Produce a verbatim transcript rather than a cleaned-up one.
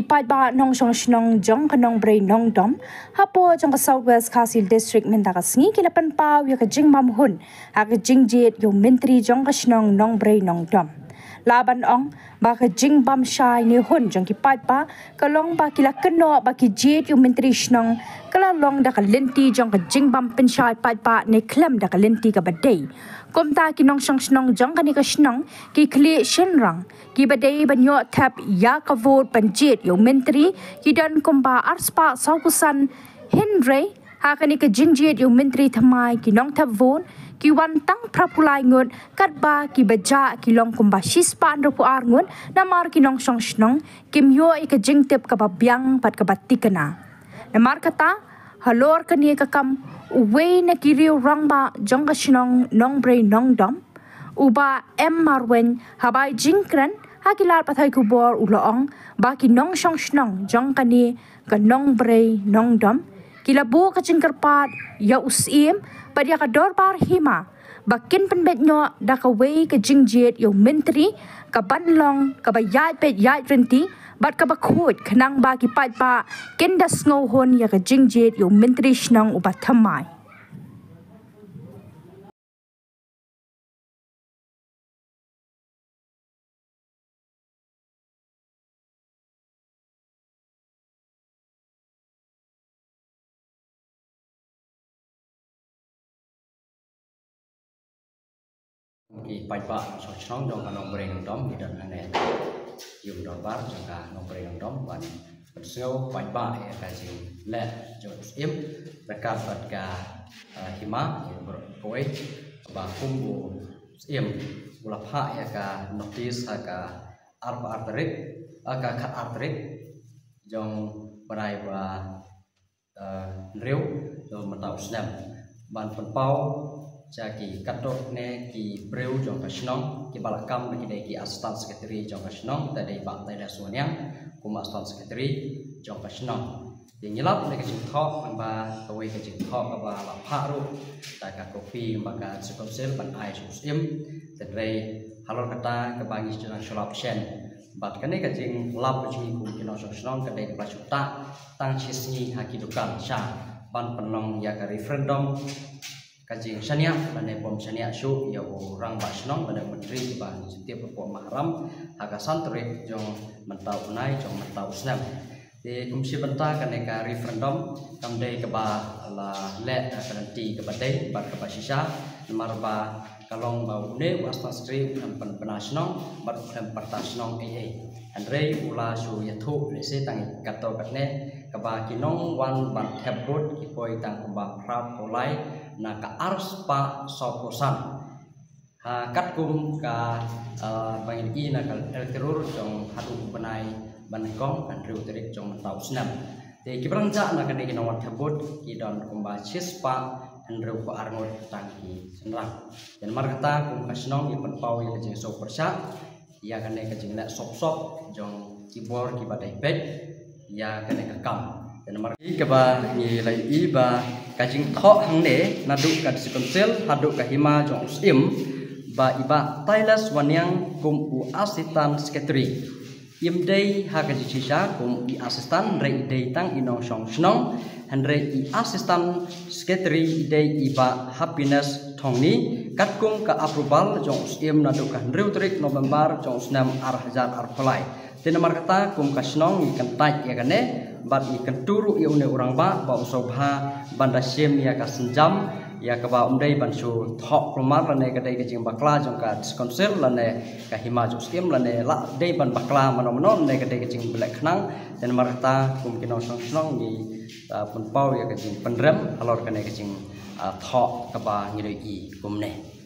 Paidbah nongshong shnong jong ka Nongbrei Nongdom hapoh jong ka South West Khasi District mynta ka sngi ki la pynpaw ïa ka jingbam hun ha ka jingjied ïa u Myntri jong ka shnong Nongbrei Nongdom. La ban ong ba ka jingbam shai ne hun jong ki paidbah ka long ba ki la kynnoh ba ki jied ïa u Myntri shnong ka la long da ka lynti jong ka jingbam pynshai paidbah ne khlem da ka lynti kaba dei. Kumta ki nongshong shnong jong kane ka shnong ki khlieh shynrang kiba dei ban ïoh thep ïa ka vote ban jied ïa u Myntri ki don kumba arspah sawphew san, hynrei ha kane ka jingjied ïa u Myntri thymmai ki nongthep vote ki wan tang phra phew lai ngut, katba kiba jah ki long kumba shispah hynriewphew ar ngut, namar ki nongshong shnong kim ïoh ïa ka jingtip kaba biang bad kaba thikna. Namar kata, halor kane ka kam, uwei na ki riew rangbah jong ka shnong Nongbrei Nongdom, u Bah M Marwein, haba ai jingkren ha ki lad pathai khubor u la ong ba ki nongshong shnong jong kane ka Nongbrei Nongdom ki la buh ka jingkyrpad ïa u Syiem bad ïa ka Dorbar Hima ba kin pynbeit noh da kawei ka jingjied ïa u Myntri kaban long kaba ïaid peit ïaid rynti bad kaba khuid, khnang ba ki paidbah kin da sngew hun ïa ka jingjied ïa u Myntri shnong uba thymmai. Ki paidbah nongshong shnong jong ka Nongbrei Nongdom ki don hangne ha ïing dorbar jong ka Nongbrei Nongdom ban pynsngew paidbah ïa ka jingleh jong u Syiem ryngkat bad ka, eh, Hima, ïa u briew kawei ba kum u Syiem u la phah ïa ka notis ha ka arphew ar tarik, eh, ka khatar tarik jong u bnai ba, eh, hynriew jong mynta u snem, ban pynpaw sha ki katto katne ki briew jong ka shnong kiba la kam ba ki dei ki assistant secretary jong ka shnong, te dei Bah Taylor Suaniang kum assistant secretary jong ka shnong. Te ngi lap na ka jingthoh, ba kawei ka jingthoh kaba la phah ruh da ka kopi ba ka District Council ban ai sha u Syiem. Hynrei halor kata kaba ngi shu nang shu lap shen bad kane ka jinglap ka jong ngi kum ki nongshong shnong ka dei kaba shu tah tang shi sngi ha ki dukan sha ban pynlong ïa ka referendum, ka jingshaniah lane bym shaniah shuh ïa u rangbah shnong lane u Myntri kiba ngi ju tip hapoh Maharam ha ka san tarik jong mynta u bnai jong mynta u snem. Te kum shi bynta kane ka referendum kam dei kaba la leh ha ka lynti kaba dei bad kaba shisha, namar ba ka long ba une u assistant secretary u khlem pynbna shnong bad u khlem pyrta shnong ei ei. Hynrei u la shu ïathuh lehse tang katto katne kaba ki nongwan ban thep vote ki poi tang kumba phra phew lai na ka arspah sawphew san. Ha, katkum ka, ah, ba ngi i na ka electoral jong haduh u bnai ba nyngkong, hynriew tarik jong mynta u snem. Te kiba dang jah na kane ki nongwan thep vote ki don kumba shispah hynriewphew ar ngut tang ki shynrang. Te namar kata kum ka shnong ngi pynpaw ïa ka jingsngewpyrshah ïa kane ka jingleh sop sop jong ki bor kiba dei peit ïa kane ka kam. Te namar kaba ngi la ïohi ba ka jingthoh hangne naduh ka District Council haduh ka Hima jong u Syiem ba i Bah Taylor Suaniang kum u assistant secretary. Im dei ha ka jingshisha kum i assistant, hynrei i dei tang i nongshong shnong, hynrei i assistant secretary i dei i Bah Happiness Thongni, katkum ka approval jong u Syiem naduh ka hynriew tarik November jong u snem ar hajar arphew lai. Te namar kata kum ka shnong ngi kyntait ïa kane bad ngi kyntu ruh ïa une u rangbah ba u sngewbha ban da shim ïa ka sienjam ïa kaba um dei ban shu thoh kulmar lane ka dei ka jingbakla jong ka District Council lane ka Hima jong u Syiem lane la dei ban bakla mano mano lane ka dei ka jingpynleh khnang. Te namar kata kum ki nongshong shnong ngi, ah, pynpaw ïa ka jingpynrem halor kane ka jing, ah, thoh kaba ngi la ïohi kumne.